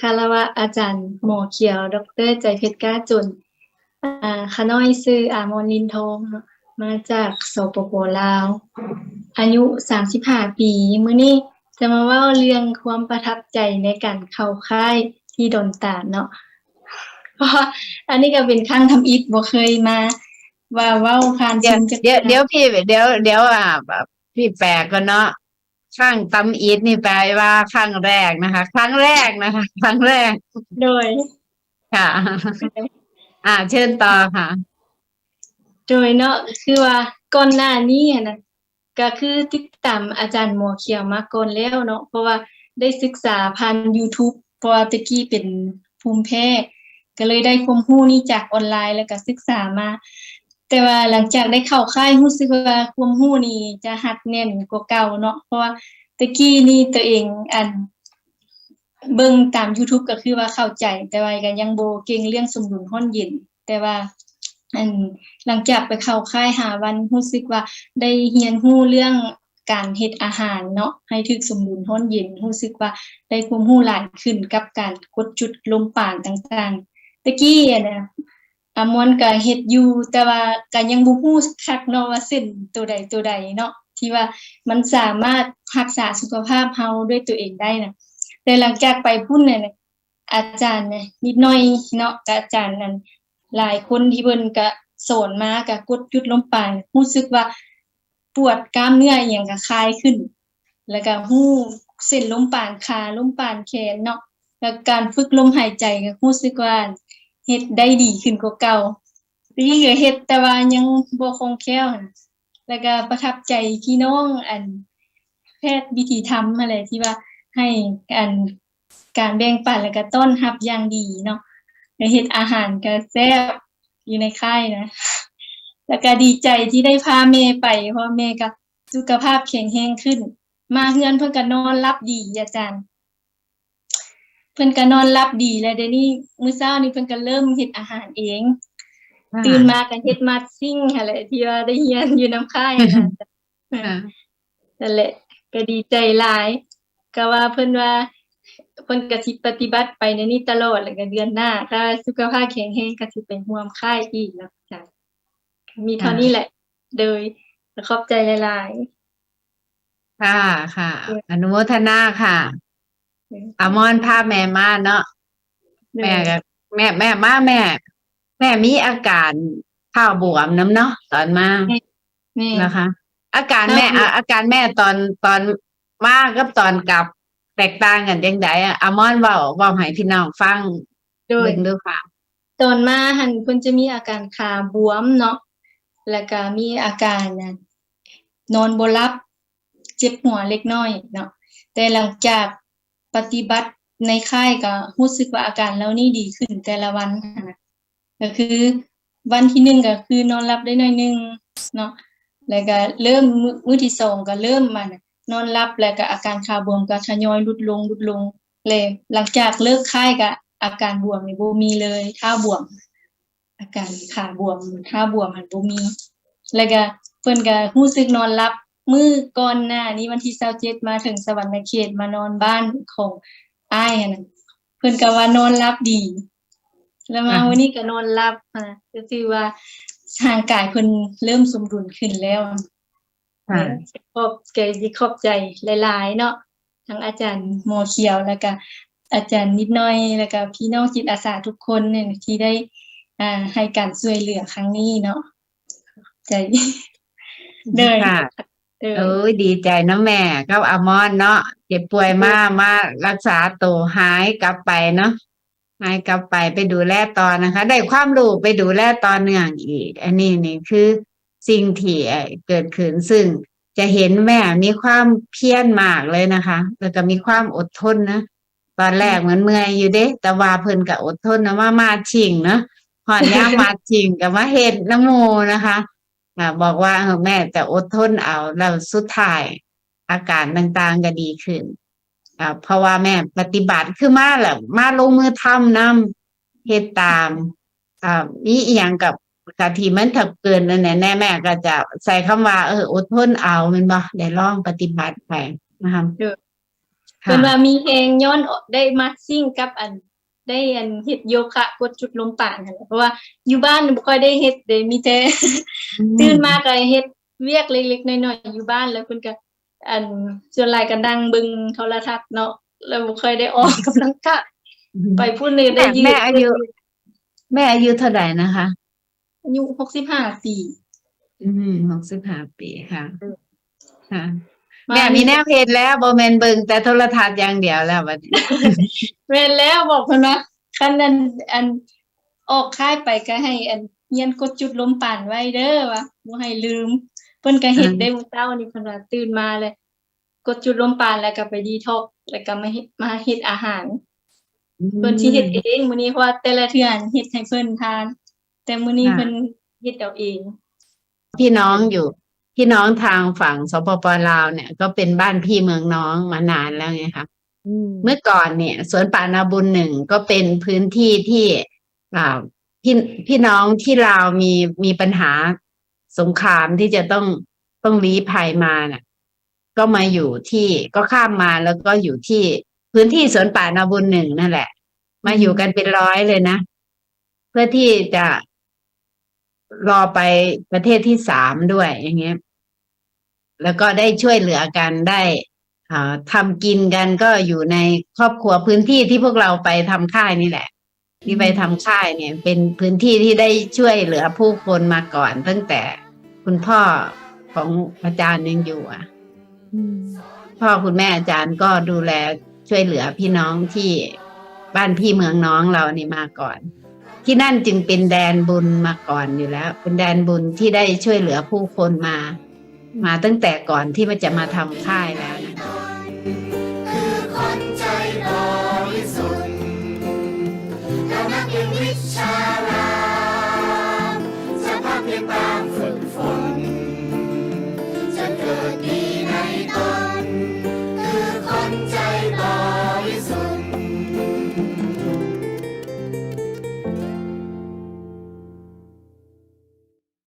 ຄາລະວະອາຈານໝໍຂຽວ ດອກເຕີ ໃຈເພັດ ກ້າຈົນ. ອາ ຂ້ານ້ອຍຊື່ ອາມອນ ລິນທອງ ເນາະ ມາຈາກ ສປປ ລາວ ອາຍຸສາມສິບຫ້າປີ. ມື້ນີ້ຈະມາເວົ້າເລື່ອງຄວາມປະທັບໃຈໃນການເຂົ້າຄ້າຍທີ່ດອນຕານເນາະ ເພາະວ່າອັນນີ້ກໍເປັນຄັ້ງທຳອິດ ບໍ່ເຄີຍມາ ວ່າເວົ້າຜ່ານ ດຽວ Zoom ຈັກ ດຽວ ເທື່ອ ດຽວພີ່ ດຽວ ດຽວ ອາ ພີ່ແປກ່ອນເນາະ. ຄັ້ງທຳອິດນີ້ແປວ່າຄັ້ງແລກນະຄະ ຄັ້ງແລກນະຄະ ຄັ້ງແລກ. ໂດຍ ຄ່ະ ອາ ເຊີນຕໍ່ຄ່ະ. ໂດຍເນາະ ຄືວ່າກ່ອນໜ້ານີ້ຫັ້ນນະ ກໍຄືຕິດຕາມອາຈານໝໍຂຽວມາກ່ອນແລ້ວເນາະ ເພາະວ່າໄດ້ສຶກສາຜ່ານ YouTube ເພາະວ່າແຕ່ກີ້ເປັນພູມແພ້ ກໍເລີຍໄດ້ຄວາມຮູ້ນີ້ຈາກອອນລາຍ ແລ້ວກໍສຶກສາມາ. ແຕ່ວ່າຫຼັງຈາກໄດ້ເຂົ້າຄ້າຍ ຮູ້ສຶກວ່າຄວາມຮູ້ນີ້ຈະຮັດແໜ້ນກວ່າເກົ່າເນາະ ເພາະວ່າແຕ່ກີ້ນີ້ຕົວເອງ ອັນ ເບິ່ງຕາມ YouTube ກໍຄືວ່າເຂົ້າໃຈ ແຕ່ວ່າກໍຍັງບໍ່ເກັ່ງເລື່ອງສົມດຸນຮ້ອນເຢັນ. ແຕ່ວ່າ ອັນ ຫຼັງຈາກໄປເຂົ້າຄ້າຍຫ້າວັນ ຮູ້ສຶກວ່າໄດ້ຮຽນຮູ້ເລື່ອງການເຮັດອາຫານເນາະ ໃຫ້ຖືກສົມດຸນຮ້ອນເຢັນ ຮູ້ສຶກວ່າໄດ້ຄວາມຮູ້ຫຼາຍຂຶ້ນກັບການກົດຈຸດລົມປານຕ່າງໆ. ແຕ່ກີ້ຫັ້ນນະ ອາມອນກໍເຮັດຢູ່ ແຕ່ວ່າກໍຍັງບໍ່ຮູ້ຄັກເນາະວ່າເສັ້ນໂຕໃດໂຕໃດເນາະ ທີ່ວ່າມັນສາມາດຮັກສາສຸຂະພາບເຮົາດ້ວຍຕົວເອງໄດ້ນະ. ແຕ່ຫຼັງຈາກໄປພຸ້ນນະ ອາຈານນະ ນິດໜ້ອຍເນາະ ກະອາຈານນັ້ນ ຫຼາຍຄົນທີ່ເພິ່ນກະສອນມາ ກະກົດຈຸດລົມປານ ຮູ້ສຶກວ່າປວດກ້າມເນື້ອອີ່ຫຍັງກະຄາຍຂຶ້ນ ແລ້ວກະຮູ້ເສັ້ນລົມປານຂາ ລົມປານແຂນເນາະ ແລ້ວການຝຶກລົມຫາຍໃຈກະຮູ້ສຶກວ່າເຮັດໄດ້ດີຂຶ້ນກວ່າເກົ່າ. ແຕ່ກີ້ກະເຮັດ ແຕ່ວ່າຍັງບໍ່ຄ່ອງແຄ້ວຫັ້ນ ແລ້ວກະປະທັບໃຈພີ່ນ້ອງ ອັນ ແພດວິຖີທຳຫັ້ນແຫຼະ ທີ່ວ່າໃຫ້ ອັນ ການແບ່ງປັນ ແລ້ວກະຕ້ອນຮັບຢ່າງດີເນາະ ແລ້ວເຮັດອາຫານກະແຊບຢູ່ໃນຄ້າຍນະ ແລ້ວກະດີໃຈທີ່ໄດ້ພາແມ່ໄປ ເພາະວ່າແມ່ກະສຸຂະພາບແຂງແຮງຂຶ້ນ ມາເຮືອນເພິ່ນກະນອນຫຼັບດີ ອາຈານ ເພິ່ນກະນອນຫຼັບດີ ແລ້ວດຽວນີ້ມື້ເຊົ້ານີ້ເພິ່ນກະເລີ່ມເຮັດອາຫານເອງ ອາຫານ ຕື່ນມາກະເຮັດມັດຊິງຫັ້ນແຫຼະ ທີ່ວ່າໄດ້ຮຽນຢູ່ນຳຄ້າຍຫັ້ນນະ ອ່າ ນັ້ນແຫຼະ ກະດີໃຈຫຼາຍ ກະວ່າເພິ່ນວ່າ ເພິ່ນກະຊິປະຕິບັດໄປແນວນີ້ຕະຫຼອດ ແລ້ວກະເດືອນໜ້າ ຖ້າສຸຂະພາບແຂງແຮງກະຊິໄປຮ່ວມຄ້າຍອີກເນາະ ກະມີເທົ່ານີ້ແຫຼະ ອ່າ ໂດຍ ກະຂອບໃຈຫຼາຍໆ ຄ່ະ ຄ່ະ ໂດຍ ອະນຸໂມທະນາຄ່ະ ໂດຍ ອາມອນພາແມ່ມາເນາະ ໂດຍ ແມ່ກະ ແມ່ ແມ່ມາ ແມ່ ແມ່ມີອາການເຂົ້າບວມນຳເນາະ ຕອນມາ ແມ່ນ ແມ່ນ ນະຄະ ອາການແມ່ ເຂົ້າບວມ ອາ ອາການແມ່ຕອນ ຕອນມາກັບຕອນກັບແຕກຕ່າງກັນຈັ່ງໃດ? ອາມອນເວົ້າ ເວົ້າໃຫ້ພີ່ນ້ອງຟັງ ໂດຍ ເບິ່ງດູຄ່ະ ຕອນມາຫັ້ນເພິ່ນຈະມີອາການຂາບວມເນາະ ແລ້ວກະມີອາການ ນອນບໍ່ຫຼັບ ເຈັບຫົວເລັກນ້ອຍເນາະ ແຕ່ຫຼັງຈາກປະຕິບັດໃນຄ້າຍກະຮູ້ສຶກວ່າອາການເຫຼົ່ານີ້ດີຂຶ້ນແຕ່ລະວັນຫັ້ນນະ ກະຄືວັນທີໜຶ່ງກະຄືນອນຫຼັບໄດ້ໜ້ອຍໜຶ່ງເນາະ ແລ້ວກະເລີ່ມມື້ ມື້ທີສອງກະເລີ່ມ ອັນ ນອນຫຼັບ ແລ້ວກະອາການຂາບວມກະທະຍອຍຫຼຸດລົງ ຫຼຸດລົງ ແລະ ຫຼັງຈາກເລີກຄ້າຍກະອາການບວມນີ້ບໍ່ມີເລີຍ ເທົ້າບວມ ອາການຂາບວມ ເທົ້າບວມຫັ້ນບໍ່ມີ ແລ້ວກະເພິ່ນກະຮູ້ສຶກນອນຫຼັບ ມື້ກ່ອນໜ້ານີ້ວັນທີຊາວເຈັດມາເຖິງສະຫວັນນະເຂດ ມານອນບ້ານຂອງອ້າຍຫັ້ນນະ ເພິ່ນກະວ່ານອນຫຼັບດີ ແລ້ວມາ ອ່າ ມື້ນີ້ກະນອນຫຼັບຫັ້ນນະ ກະຖືວ່າຮ່າງກາຍເພິ່ນເລີ່ມສົມດຸນຂຶ້ນແລ້ວ ອ່າ ຂອບໃຈ ຂອບໃຈຫຼາຍໆເນາະ ທັງອາຈານໝໍຂຽວ ແລ້ວກະອາຈານນິດໜ້ອຍ ແລ້ວກະພີ່ນ້ອງຈິດອາສາທຸກຄົນນີ້ທີ່ໄດ້ ອ່າ ໃຫ້ການຊ່ວຍເຫຼືອຄັ້ງນີ້ເນາະ ຂອບໃຈ ໂດຍ ຄ່ະ ໂດຍ ໂອ້ຍ ດີໃຈນຳແມ່ກັບອາມອນເນາະ ເຈັບປ່ວຍມາ ໂດຍ ມາລັກສາໂຕ ຫາຍກັບໄປເນາະ ໃຫ້ກັບໄປ ໄປດູແລຕໍ່ນະຄະ ໄດ້ຄວາມຮູ້ໄປດູແລຕໍ່ເນື່ອງອີກ ອັນນີ້ນີ້ຄືສິ່ງທີ່ ເອີ ເກີດຂຶ້ນ ຊຶ່ງຈະເຫັນແມ່ມີຄວາມພຽນມາກເລີຍນະຄະ ແລ້ວກະມີຄວາມອົດທົນນະ ຕອນແລກ ອືມ ມັນເມື່ອຍຢູ່ເດ້ ແຕ່ວ່າເພິ່ນກະອົດທົນນະ ມາ ມາຊິງເນາະ ຮອດຍາມມາຊິງກະມາເຮັດນຳໝູ່ນະຄະ ອ່າ ບອກວ່າ ເອີ ແມ່ຈະອົດທົນເອົາ ແລ້ວສຸດທ້າຍອາການຕ່າງໆກໍດີຂຶ້ນ ອ່າ ເພາະວ່າແມ່ປະຕິບັດ ຄືມາແລ້ວ ມາລົງມືທຳນຳ ເຮັດຕາມ ອ່າ ມີອີ່ຫຍັງກໍ ກໍທີ່ມັນຖ້າເກີນນັ້ນແຫຼະ ແມ່ກໍຈະໃຊ້ຄຳວ່າ ເອີ ອົດທົນເອົາ ແມ່ນບໍ່? ໄດ້ລອງປະຕິບັດໄປນະຄະ ໂດຍ ເພິ່ນວ່າມີແຮງຍ້ອນໄດ້ມາຊິງກັບອັນ ໄດ້ອັນເຮັດໂຍຄະກົດຈຸດລົມປານຫັ້ນແຫຼະ ເພາະວ່າຢູ່ບ້ານບໍ່ຄ່ອຍໄດ້ເຮັດເດ້ ມີແຕ່ ອືມ ຕື່ນມາກໍເຮັດວຽກເລັກໆນ້ອຍໆຢູ່ບ້ານ ແລ້ວເພິ່ນກໍ ອັນ ສ່ວນຫຼາຍກໍນັ່ງເບິ່ງໂທລະທັດເນາະ ແລ້ວບໍ່ຄ່ອຍໄດ້ອອກກຳລັງກາຍ ອືມ ໄປພຸ້ນນີ້ໄດ້ຢືດ ແມ່ອາຍຸ ແມ່ອາຍຸເທົ່າໃດນະຄະ? ອາຍຸຫົກສິບຫ້າປີ. ອືມ ຫົກສິບຫ້າປີ ຄ່ະ ອືມ ຄ່ະ ມາ ແມ່ມີແນວເຮັດແລ້ວ ບໍ່ແມ່ນເບິ່ງແຕ່ໂທລະທັດຢ່າງດຽວແລ້ວບັດນີ້. ແມ່ນແລ້ວ ບອກເພິ່ນວ່າ ຄັນອັນ ອັນ ອອກຄ້າຍໄປກໍໃຫ້ອັນ ຮຽນກົດຈຸດລົມປານໄວ້ເດີ ວ່າບໍ່ໃຫ້ລືມ. ເພິ່ນກໍເຮັດ ອືມ ໄດ້ມື້ເຊົ້ານີ້ ເພິ່ນວ່າຕື່ນມາແລ້ວ ກົດຈຸດລົມປານ ແລ້ວກໍໄປດີທັອກ ແລ້ວກໍມາເຮັດ ມາເຮັດອາຫານ. ອືມ ເພິ່ນຊິເຮັດເອງມື້ນີ້ ເພາະວ່າແຕ່ລະເທື່ອເຮັດໃຫ້ເພິ່ນທານ ແຕ່ມື້ນີ້ ອ່າ ເພິ່ນເຮັດເອົາເອງ. ພີ່ນ້ອງຢູ່ ພີ່ນ້ອງທາງຝັ່ງ ສປປ ລາວ ເນ່ຍ ກໍເປັນບ້ານພີ່ເມືອງນ້ອງມານານແລ້ວໄງຄະ. ອືມ ເມື່ອກ່ອນເນ່ຍ ສວນປ່ານາບຸນໜຶ່ງ ກໍເປັນພື້ນທີ່ທີ່ ອ່າ ພີ່ ພີ່ນ້ອງທີ່ລາວມີ ມີບັນຫາສົງຄາມທີ່ຈະຕ້ອງ ຕ້ອງລີ້ໄພມານະ ກໍມາຢູ່ທີ່ ກໍຂ້າມມາ ແລ້ວກໍຢູ່ທີ່ພື້ນທີ່ສວນປ່ານາບຸນໜຶ່ງນັ້ນແຫຼະ ມາຢູ່ກັນເປັນຮ້ອຍເລີຍນະ ເພື່ອທີ່ຈະລໍໄປປະເທດທີສາມດ້ວຍ ຢ່າງເງີ້ຍ ແລ້ວກໍໄດ້ຊ່ວຍເຫຼືອກັນ ໄດ້ ເອີ ທຳກິນກັນ ກໍຢູ່ໃນຄອບຄົວ ພື້ນທີ່ທີ່ພວກເຮົາໄປທຳຄ້າຍນີ້ແຫຼະ ທີ່ໄປທຳຄ້າຍນີ້ ເປັນພື້ນທີ່ທີ່ໄດ້ຊ່ວຍເຫຼືອຜູ້ຄົນມາກ່ອນ ຕັ້ງແຕ່ຄຸນພໍ່ຂອງອາຈານຍັງຢູ່ອະ ອືມ ພໍ່ຄຸນແມ່ອາຈານກໍດູແລຊ່ວຍເຫຼືອພີ່ນ້ອງທີ່ບ້ານພີ່ເມືອງນ້ອງເຮົານີ້ມາກ່ອນ. ທີ່ນັ້ນຈຶ່ງເປັນແດນບຸນມາກ່ອນຢູ່ແລ້ວ ເປັນແດນບຸນທີ່ໄດ້ຊ່ວຍເຫຼືອຜູ້ຄົນມາ ມາຕັ້ງແຕ່ກ່ອນທີ່ມັນຈະມາທຳຄ້າຍ.